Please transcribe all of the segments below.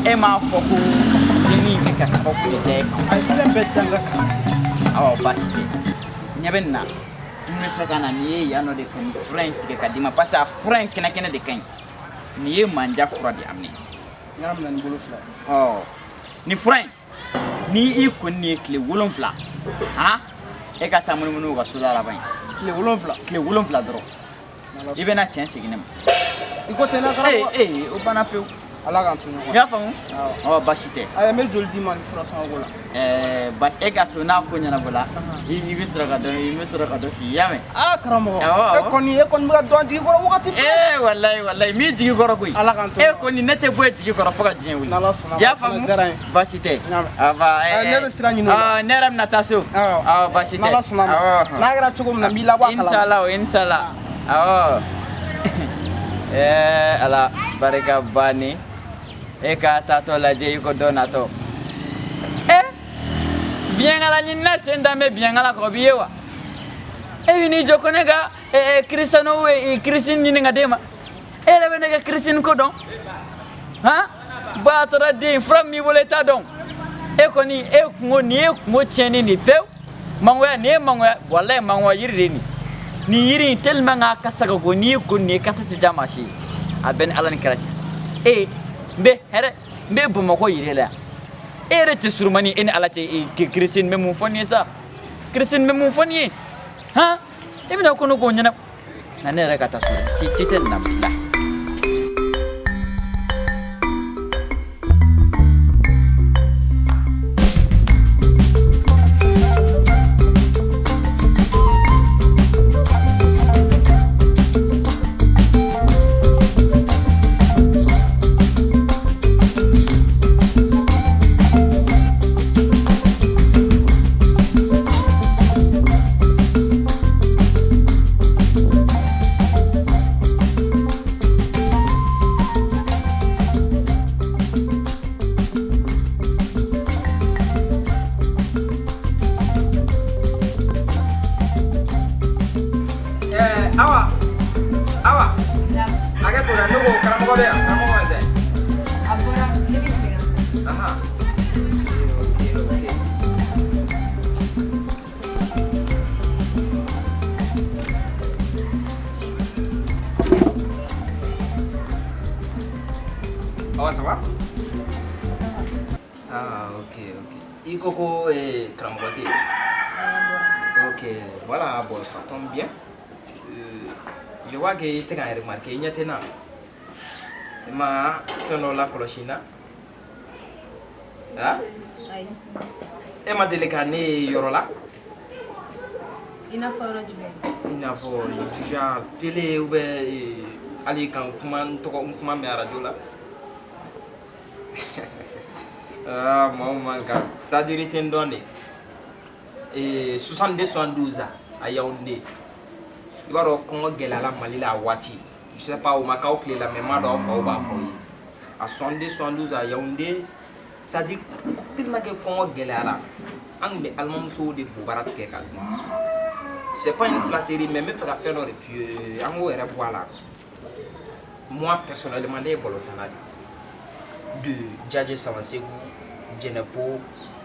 E m'a fɔ ko dennin in bɛ ka kabako de kɛ e kan. A ye fɛn bɛɛ danga kan. Awɔ, baasi tɛ. Ɲɛ bɛ nin na, n bɛ fɛ ka na n'i ye yan nɔ de ka nin fura in tigɛ ka d'i ma, parce que a fura in kɛnɛ kɛnɛ de ka ɲi. Nin ye manja fura de ye, a minɛ. N y'a minɛ ni bolo fila ye. Ɔ, nin fura in, ni i kɔni ye tile 7, han, e ka taa munumunu u ka soda laban ye. Tile 7? Tile 7 dɔrɔn, i bɛna tiɲɛ segin ne ma. I ko ten na, karamɔgɔ. Ee ee, o banna pewu. Ala k'an to ɲɔgɔn. I y'a faamu? Awɔ. Ɔ, baasi tɛ. Ayi, n bɛ joli d'i ma nin fura sɔngɔ ko la. Ɛɛ, baasi, e ka to n'a ko ɲɛnabɔla, i bɛ sɔrɔ ka dɔ, i bɛ sɔrɔ ka dɔ f'i ye, i y'a mɛn? Aa karamɔgɔ. Awɔ, awɔ. E kɔni bɛ ka don an jigi kɔrɔ wagati bɛɛ. Ee walayi walayi, m'i jigi kɔrɔ koyi. Ala k'an to. E kɔni, ne tɛ bɔ e jigi kɔrɔ fo ka diɲɛ wuli. N'Ala sɔnna. I y'a A fana faamu? diyara n ye. Baasi tɛ. N y'a mɛn. Aba. Ɛɛ, ne bɛ sira ɲini o la. Ɔ, ne yɛrɛ bɛna taa so. Awɔ. Awɔ, baasi tɛ. N'Ala sɔnna a ma. Awɔ. N'a kɛra cogo min na, n b'i labɔ a kalama. Inshallah, inshallah. Awɔ. Ɛɛ Ala barika banni. E ka taatɔ lajɛ i ko dɔ natɔ. Ɛ, biɲɛkala ɲinina sen dan bɛ biɲɛkala kɔ, o b'i ye wa? E bɛ n'i jɔ ko ne ka Cristiano Christine ɲini ka d'e ma. E yɛrɛ bɛ ne ka Christine ko dɔn? Han? Batara den, fura min b'i bolo e t'a dɔn. E kɔni, e kungo nin ye kungo tiɲɛnen de ye pewu. Mangoya nin ye mangoya, walayi mangoya yiri de ye nin. Nin yiri in tellement k'a kasa ka go, n'i ye ko nin ye kasa tɛ diya maa si ye. A bɛɛ ni Ala ni kira cɛ. E n bɛ hɛrɛ, n bɛ Bamakɔ yir'e la yan. E yɛrɛ tɛ surumani, e ni Ala cɛ, Christine bɛ mun fɔ nin ye sa? Christine bɛ mun fɔ nin ye? Han? E bɛna ko ne k'o ɲɛnabɔ. Na ne yɛrɛ ka taa so, ci ci tɛ nin na bila. Awa, Awa, hakɛ to dɛ, ne ko karamɔgɔ bɛ yan, karamɔgɔ ma sɛ. A bɔra, ne bɛ segin ka na. Ahan. Ok, ok. Awa, ça va? Ah, ok, ok. I ko ko karamɔgɔ tɛ yen. Ok, voilà, bon, ça tombe bien. Je vois que i tɛ ka remarquer, i ɲɛ tɛ n na. I ma fɛn dɔ lakɔlɔsi n na? Han? Ayi. E ma deli ka ne ye yɔrɔ la? I n'a fɔ yɔrɔ jumɛn? I n'a fɔ du genre télé ou bien hali ka n kuma, n tɔgɔ, n kuma mɛn radio la. Ah, maaw man kan. C'est-à-dire i tɛ n dɔn de. 62 72 à Yaoundé. I b'a dɔn kɔngɔ gɛlɛyara Mali la a waati. Je sais pas, o ma k'aw tile la, mais n m'a dɔn aw faw b'a fɔ aw ye. A 62 72 à Yaoundé, c'est-à-dire tellement que kɔngɔ gɛlɛyara, an tun bɛ alimamusow de bobara tigɛ ka dun. C'est pas une flatterie, mais n bɛ fɛ ka fɛn dɔ de f'i ye, an k'o yɛrɛ bɔ a la. Moi personnellement, ne ye balontanna de ye. De Diadje Samassékou, Djenepo,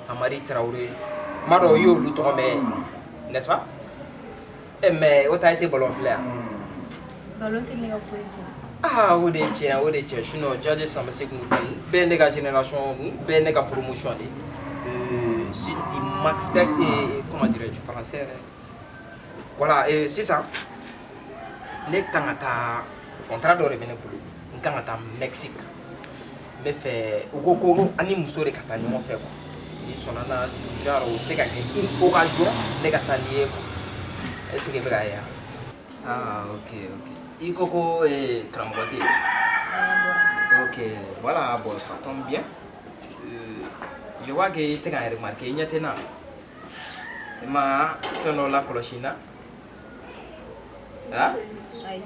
Amari Traoré. N m'a dɔn i y'olu tɔgɔ mɛn, n'est-ce pas? Eh mais o ta e tɛ ballon filɛ yan? Ballon tɛ ne ka ko ye ten. Ah, o de ye tiɲɛ, o de ye tiɲɛ. Sinon Diadje Samassékou fɛn bɛɛ ye ne ka génération, bɛɛ ye ne ka promotion de ye. Si tu m'expectes, comment dirais-je, français yɛrɛ. Voilà, sisan ne kan ka taa contrat dɔ de bɛ ne bolo. N kan ka taa Mexique. N bɛ fɛ u ko ko an ni muso de ka taa ɲɔgɔn fɛ quoi. N'i sɔnna na, genre o bɛ se ka kɛ une occasion ne ka taa n'i ye quoi. Est ce que i bɛ k'a ye wa? Ah, ok, ok. I ko ko karamɔgɔ tɛ yen. Ok, voilà, bon, ça tombe bien. Je vois que i tɛ ka remarquer, i ɲɛ tɛ n na. I ma fɛn dɔ lakɔlɔsi n na? Han? Ayi.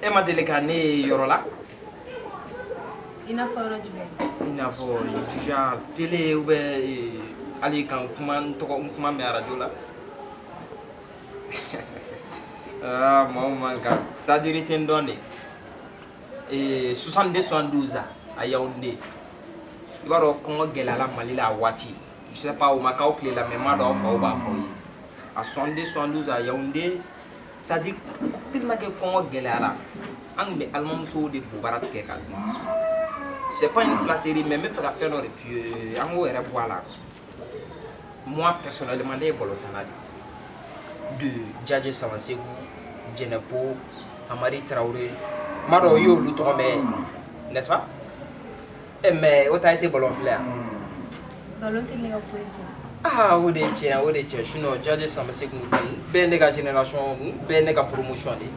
E ma deli ka ne ye yɔrɔ la? I n'a fɔ yɔrɔ jumɛn? I n'a fɔ du genre télé ou bien hali ka n kuma, n tɔgɔ, n kuma mɛn radio la. Ah, maaw man kan. C'est-à-dire i tɛ n dɔn de. 62 72 à Yaoundé. I b'a dɔn kɔngɔ gɛlɛyara Mali la a waati. Je sais pas, o ma k'aw tile la, mais n m'a dɔn aw faw b'a fɔ aw ye. A 62, 72 à Yaoundé, c'est-à-dire tellement que kɔngɔ gɛlɛyara, an tun bɛ alimamusow de bobara tigɛ ka dun. C'est pas une flatterie, mais n bɛ fɛ ka fɛn dɔ de f'i ye, an k'o yɛrɛ bɔ a la. Moi personnellement, ne ye balontanna de ye. De Djadje Samasegu, Djɛnɛpo, Amadi Traoré, n m'a dɔn i y'olu tɔgɔ mɛn, n'est-ce pas? Eh mais o ta e tɛ balon filɛ yan. Balon tɛ ne ka ko ye ten. Ah, o de ye tiɲɛ, o de ye tiɲɛ. Sinon Djadje Samasegu ninnu bɛɛ ye ne ka génération, ninnu bɛɛ ye ne ka promotion de ye.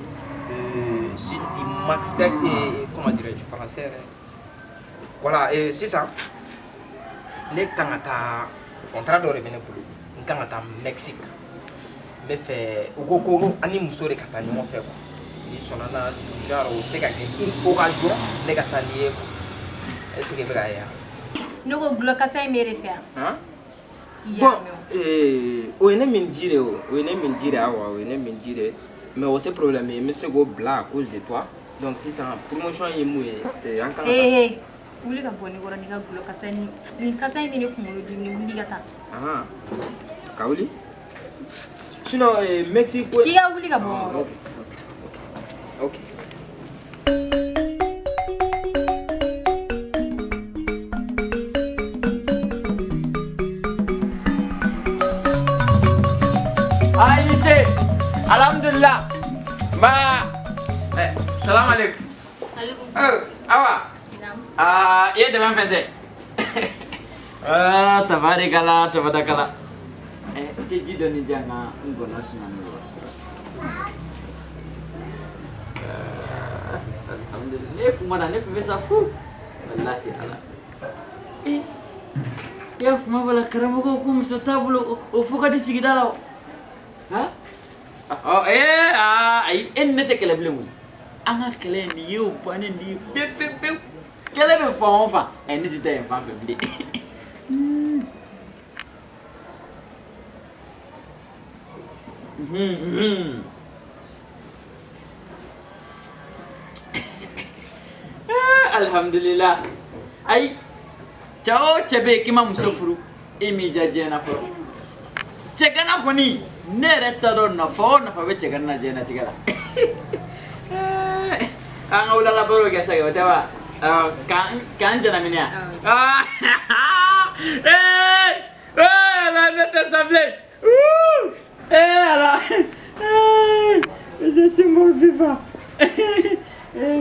Si tu m'expectes, comment dirais-je, français yɛrɛ. Voilà, sisan ne kan ka taa contrat dɔ de bɛ ne bolo, n kan ka taa Mexique. N bɛ fɛ u ko ko an ni muso de ka taa ɲɔgɔn fɛ quoi. N'i sɔnna na, genre o bɛ se ka kɛ une occasion ne ka taa n'i ye quoi. Est ce que i bɛ k'a ye wa? Ne ko gulɔ kasa in b'e de fɛ yan. Han? I y'a Bon, mɛn o. o ye ne min ji de o, o ye ne min ji de, awa, o ye ne min ji de. Mais o tɛ problème ye, n bɛ se k'o bila à cause de toi. Donc sisan promotion ye mun ye, an kan ka taa. Ee, wuli ka bɔ ne kɔrɔ n'i ka gulɔ kasa ni nin kasa in bɛ ne kunkolo dimi, wuli ka taa. Ahan, ka wuli. Sinon Mexique ko. K'i ka wuli ka bɔ n Ah, kɔrɔ. ok, ok, ok. Ayi ce, alhamdulillah. Ba, salam alaikum. Alaikum. Awa. Naam. Ah, i ye dɛmɛ fɛnsɛ. Ah, tabarikala, tabarakala. I tɛ ji dɔɔni di yan ka n gɔnɔ suma ni kɔrɔ. Alhamdulillah. Ne kuma na ne tun bɛ sa fu. Wallahi ala. Eh, i y'a faamu bala karamɔgɔ ko muso t'a bolo o fɔ ka di sigida la o. Han? Ɔ ee aa ayi e ni ne tɛ kɛlɛ bilen koyi. An ka kɛlɛ in nin ye o bannen nin ye pewu pewu pewu. Kɛlɛ bɛ fan o fan, ɛ ne tɛ taa yen fan fɛ bilen. Alhamdulillah. Ayi, cɛ o cɛ bɛ yen k'i ma muso furu, e m'i diya diɲɛ na fɔlɔ. Cɛgana kɔni, ne yɛrɛ t'a dɔn nafa o nafa bɛ cɛgana na diɲɛlatigɛ la. An ka wulala baro kɛ sa kɛ, o tɛ wa? K'an janaminɛ yan. Ee, ala ne tɛ sa bilen. Ee ala. Je suis mort vivant.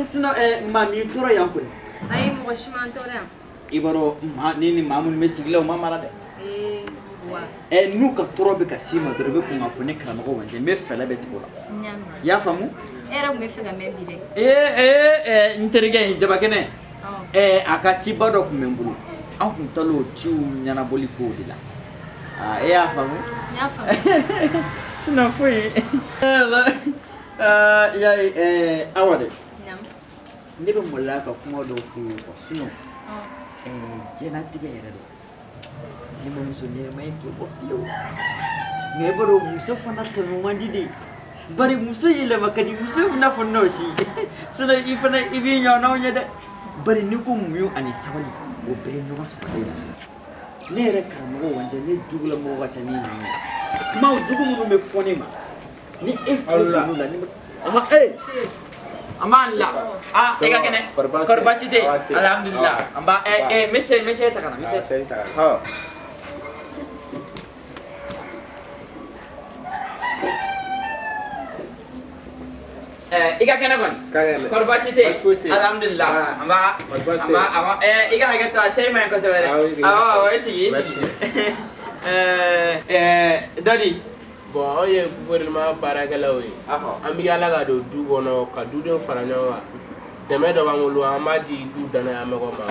Sinon maa m'i tɔɔrɔ yan kɔni. Ayi, mɔgɔ si m'an tɔɔrɔ yan. I b'a dɔn maa ni ni maa minnu bɛ sigi la, u ma mara dɛ. Ee, wa. N'u ka tɔɔrɔ bɛ ka s'i ma dɔrɔn, i bɛ kun ka fɔ ne karamɔgɔ Wɛnjɛ, n bɛ fɛɛrɛ bɛɛ tigɛ o la. N y'a mɛn. I y'a faamu? E yɛrɛ tun bɛ fɛ ka mɛn bi dɛ. Ee, n terikɛ in Jabakɛnɛ. Ɔ. A ka ciba dɔ tun bɛ n bolo. An kun taara o ciw ɲɛnabɔli kow de la. Aa, e y'a faamu? N y'a faamu. Sinon foyi. I y'a ye, Awa dɛ. Naamu. Ne bɛ maloya ka kuma dɔw f'i ye quoi, sinon Ɔ. Diɲɛlatigɛ yɛrɛ la, ne ma muso ɲɛnɛma ye k'e bɔ fiyewu. Nka i b'a dɔn muso fana tɛmɛ man di de. Bari muso yɛlɛma ka di, muso bɛ n'a fɔ n'o si. Sinon i fana i b'i ɲɔgɔnnaw ɲɛ dɛ. Bari n'i ko muɲu ani sabali, o bɛɛ ye ɲɔgɔn sɔrɔ ye. Ne yɛrɛ karamɔgɔ Wɛnzɛ, ne jugulamɔgɔ ka ca ni nin ye. Kumaw jugu minnu bɛ fɔ ne ma, ni e tulo donn'o la, ni ma. Ahan, ee. An b'an la. Ah, e ka kɛnɛ. Kɔri baasi tɛ yen. Alhamdulillah. An b'a n bɛ se ta ka na, n bɛ se. Ɔ. I ka kɛnɛ kɔni? Ka kɛnɛ. Kɔri baasi tɛ yen. Baasi foyi tɛ yen. Alhamdulillah. An b'a Kɔri baasi an tɛ b'a yen. an b'a i ka hakɛ to, a se ma ɲi kosɛbɛ dɛ. Awɔ, i sigi. Awɔ, awɔ, i sigi, i sigi. Dɔdi. Bon, anw ye gouvernement baarakɛlaw ye. Ahɔ. An bɛ yaala ka don du kɔnɔ ka dudenw fara ɲɔgɔn kan. Dɛmɛ dɔ b'an bolo, an b'a di du danayamɔgɔ ma.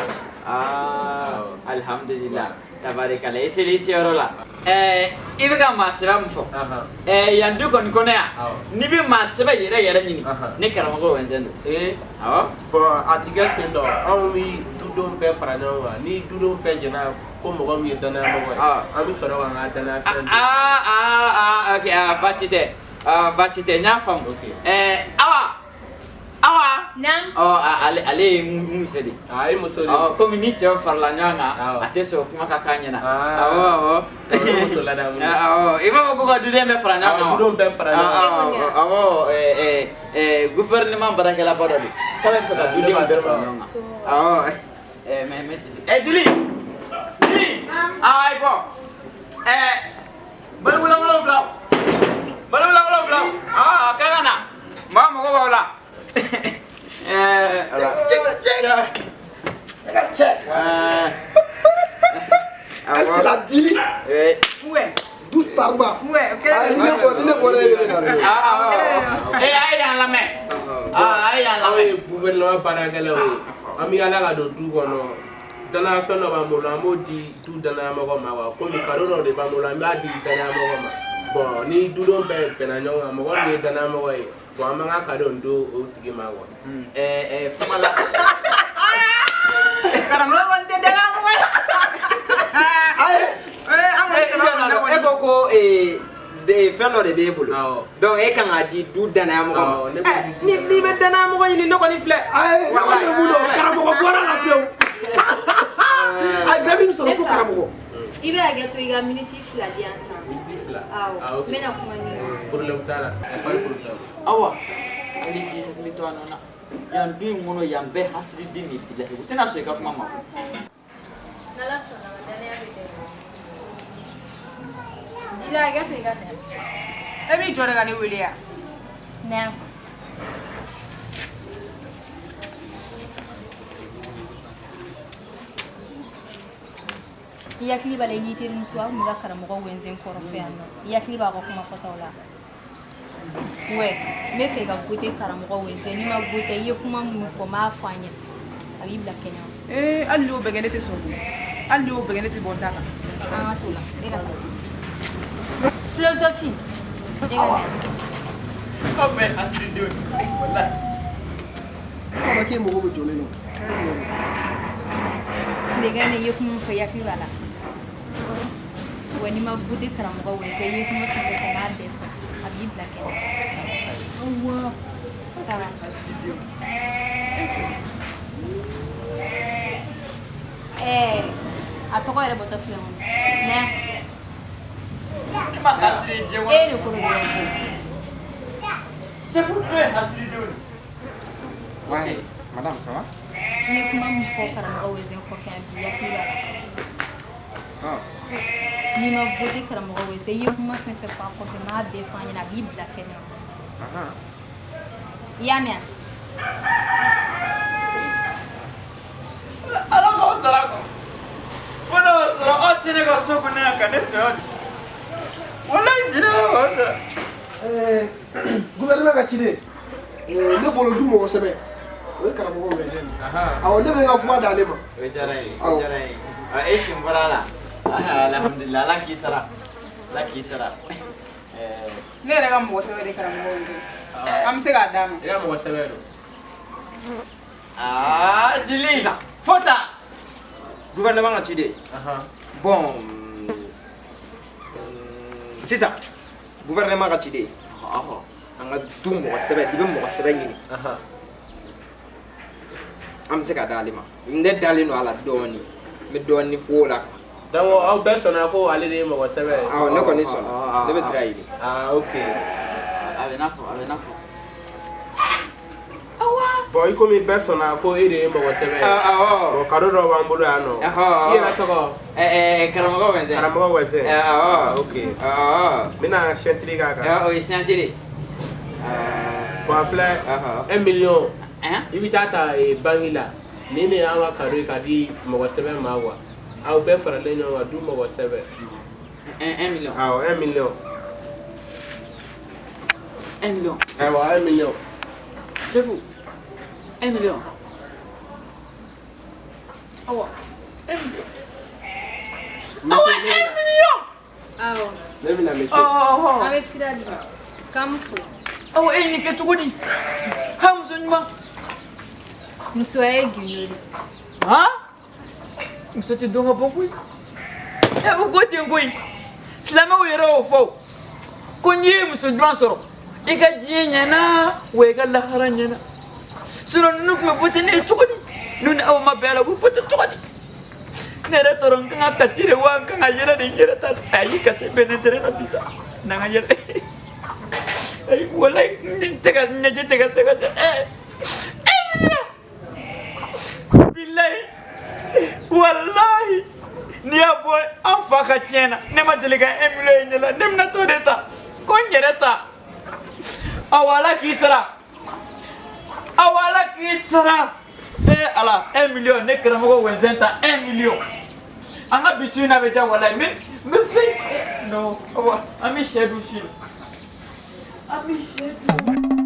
Ah, alhamdulillah. Tabarikala. I sera i seyɔrɔ la. I bɛ ka maa sɛbɛ min fɔ. Yan du kɔni kɔnɔ yan, n'i bɛ maa sɛbɛ yɛrɛ yɛrɛ ɲini, ne karamɔgɔ Wɛnzɛn don. Ee. Awɔ. Bon, a ti kɛ ten tɔ, anw bɛ dudenw bɛɛ fara ɲɔgɔn kan, ni dudenw bɛɛ jɛnna ko mɔgɔ min ye danayamɔgɔ ye, an bɛ sɔrɔ k'an ka danaya fɛn di. Ah ah ah, ok, ah, baasi tɛ. Ah, baasi tɛ, n y'a faamu. Ok. Awa. Awa. Naam. Ɔ ale ye muso de ye. A ye muso de ye. Ɔ komi ni cɛw farala ɲɔgɔn kan, Awɔ. a tɛ sɔn kuma ka k'a ɲɛna. Ah. Awɔ awɔ. O ye muso ladamu ye. Awɔ i b'a fɔ ko ka duden bɛɛ fara ɲɔgɔn kan wa? Awɔ, dudenw bɛɛ fara ɲɔgɔn kan. Awɔ awɔ gouvernement baarakɛlaba dɔ don. K'a bɛ fɛ ka dudenw bɛɛ fara ɲɔgɔn kan. Awɔ mais Dili. Dili. Aa i bɔ. Baliku fila. Baliku fila. Aa k'a ka na. Maa mago b'aw la. Ala. Cɛ. Elle c'est la Dili. Ouais. Douce Tarba. Ouais, ok. Ah, ni ne bɔra e de bɛ na dɛ. Ah, a ye yan lamɛn. Ah, a ye yan Anw lamɛn. ye gouvernement baarakɛlaw ye. An bɛ yaala ka don du kɔnɔ. Danayafɛn dɔ b'an bolo, an b'o di du danayamɔgɔ ma wa. Komi cadeau dɔ de b'an bolo, an b'a di danayamɔgɔ ma. Bon, ni dudenw bɛɛ bɛnna ɲɔgɔn kan, mɔgɔ min ye danayamɔgɔ ye, bon an b'an ka cadeau in di o tigi ma quoi. Kuma la. Karamɔgɔ kɔni tɛ danayamɔgɔ ye. Ayi. An kɔni sɔrɔ kɔni na E kɔni. ko ko fɛn dɔ de b'e bolo. Awɔ. Donc e kan k'a di du danayamɔgɔ ma. Awɔ, ne b'o di du Ni bɛ danayamɔgɔ ɲini ne kɔni filɛ. Ayi, ne kɔni ye mun dɔn, karamɔgɔ bɔra la pewu. Ayi, bɛɛ b'i sɔrɔ fo karamɔgɔ. I bɛ hakɛ to i ka miniti 2 di yan tan. Miniti 2. Awɔ. Ah, ok. N bɛna kuma ni Problème t'a la. Y a pas de problème. Awa, hali k'i hakili to a nɔ na. Yan du in kɔnɔ yan bɛɛ hasiliden de b'i la. U tɛna sɔn i ka kuma ma. N'Ala sɔnna ma danaya bɛ kɛ. Dili hakɛ to i ka na. E b'i jɔ de ka ne wele yan. Na. I hakili b'a la i n'i terimuso aw tun bɛ ka karamɔgɔ Wɛnzɛn kɔrɔfɔ yan nɔ. I hakili b'a ka kuma fɔtaw la. Ouais, n bɛ fɛ i ka voter karamɔgɔ Wɛnzɛn. N'i ma voter i ye kuma minnu fɔ n b'a fɔ an ɲɛna. A b'i bila kɛnɛ ma. Hali n'i y'o bɛɛ kɛ ne tɛ sɔn koyi. Hali n'i y'o bɛɛ kɛ ne tɛ bɔ n ta kan. An ka t'o la. E ka taa. Philosophie. E ka na. Aw bɛɛ hasilidenw de ye. Walahi. Ne b'a dɔn k'e mago bɛ jɔ ne la. Tilegan in i ye kuma min fɔ i hakili b'a la. Wa n'i ma voter karamɔgɔ Wɛnzɛn i ye kuma fɛn fɛn fɔ n b'a bɛɛ fɔ. A b'i bila kɛnɛ ma. Awɔ. Taara. A tɔgɔ yɛrɛ bɔtɔ filɛ n kɔnɔ. Nɛ. I ma hasili diɲɛ kɔnɔ. E de ko don dɛ. Chef bɛɛ ye hasilidenw de ye. Ouais, madame, ça va? I ye kuma min fɔ karamɔgɔ Wɛnzɛn kɔfɛ yan bi i hakili b'a la. Ah. N'i ma voter karamɔgɔ Wɛnzɛn i ye kuma fɛn fɛn fɔ a kɔfɛ n b'a bɛɛ fɔ a ɲɛna a b'i bila kɛnɛ ma. I y'a mɛn wa? Ala k'aw sara kɔ. Fo n'o y'a sɔrɔ aw tɛ ne ka so kɔnɔ yan ka ne tɔɲɔ de. Walahi bi ne b'aw sara. Gouvernement ka ciden, ne bolo du mɔgɔ sɛbɛ, o ye karamɔgɔ Wɛnzɛn de ye. Awɔ, ne bɛ n ka kuma d'ale ma. O diyara n ye, o diyara n ye. E sen bɔra a la. Alhamdulilah, Ala k'i sara. Ala k'i sara. Ne yɛrɛ ka mɔgɔ sɛbɛ de ye karamɔgɔ Wɛnzɛn. An bɛ se k'a d'a ma. E ka mɔgɔ sɛbɛ don. Aa Dili. Fo tan. Gouvernement ka ciden. Bon, sisan gouvernement ka ciden. An ka du mɔgɔ sɛbɛ, i bɛ mɔgɔ sɛbɛ ɲini. An bɛ se k'a d'ale ma. Ne dalen don a la dɔɔni. N bɛ dɔɔni fɔ o la. Donc aw bɛɛ sɔnna ko ale de ye mɔgɔ sɛbɛ ye. Awɔ, ne kɔni sɔnna. Ne bɛ sira ɲini. Ah, ok. A bɛ n'a fɔ, a bɛ n'a fɔ. Bon, i komi bɛɛ sɔnna ko e de ye mɔgɔ sɛbɛ ye. Awɔ. Bon, cadeau dɔ b'an bolo yan nɔ. I yɛrɛ tɔgɔ? Karamɔgɔ Wɛnzɛn. Karamɔgɔ Wɛnzɛn. Awɔ. Ah, ok. Awɔ. N bɛna signature k'a kan. O ye signature ye. Bon, a filɛ 1 million. I bɛ taa ta banque la. Nin de y'an ka cadeau ye k'a di mɔgɔ sɛbɛ ma quoi. Aw bɛɛ faralen ɲɔgɔn kan du mɔgɔ sɛbɛ. 1 million. Awɔ, 1 million. 1 million. Awɔ, 1 million. Chef, 1 million. Awa, 1 million. Awa, 1 million. Awɔ. Ne bɛna monsieur. An bɛ sira di ma. K'an bɛ fo. Awa, e ye nin kɛ cogo di? Ha, muso ɲuman. Musoya ye gindo de ye. Han? Muso tɛ dɔn ka bɔ koyi. U ko ten koyi. Silamɛw yɛrɛ y'o fɔ o. Ko n'i ye muso ɲuman sɔrɔ, i ka diɲɛ ɲɛna wa i ka lahara ɲɛna. Sinon ninnu tun bɛ voter ne ye cogo di? N'u ni aw ma bɛn a la, u bɛ voter cogo di? Ne yɛrɛ t'a dɔn n kan ka kasi de wa n kan ka yɛlɛ de? N yɛrɛ t'a dɔn. Ayi, kasi bɛ ne tɛrɛ la bi sa, n'an ka yɛlɛ. Ayi, walayi, n tɛ ka ɲɛji tɛ ka se ka jɔ. Ɛ ɛ, bilayi, walahi, n'i y'a bɔ an fa ka tiɲɛ na, ne ma deli ka 1 million ye ɲɛ la. Ne bɛna t'o de ta ko n yɛrɛ ta. Awa, Ala k'i sara. Awa, Ala k'i sara. Eh Ala, 1 million, ne karamɔgɔ Wɛnzɛn ta 1 million. An ka bi su in na bɛ diya, walayi. N bɛ fɛn non, awa, an bɛ sɛ dun su in na, an bɛ sɛ dun.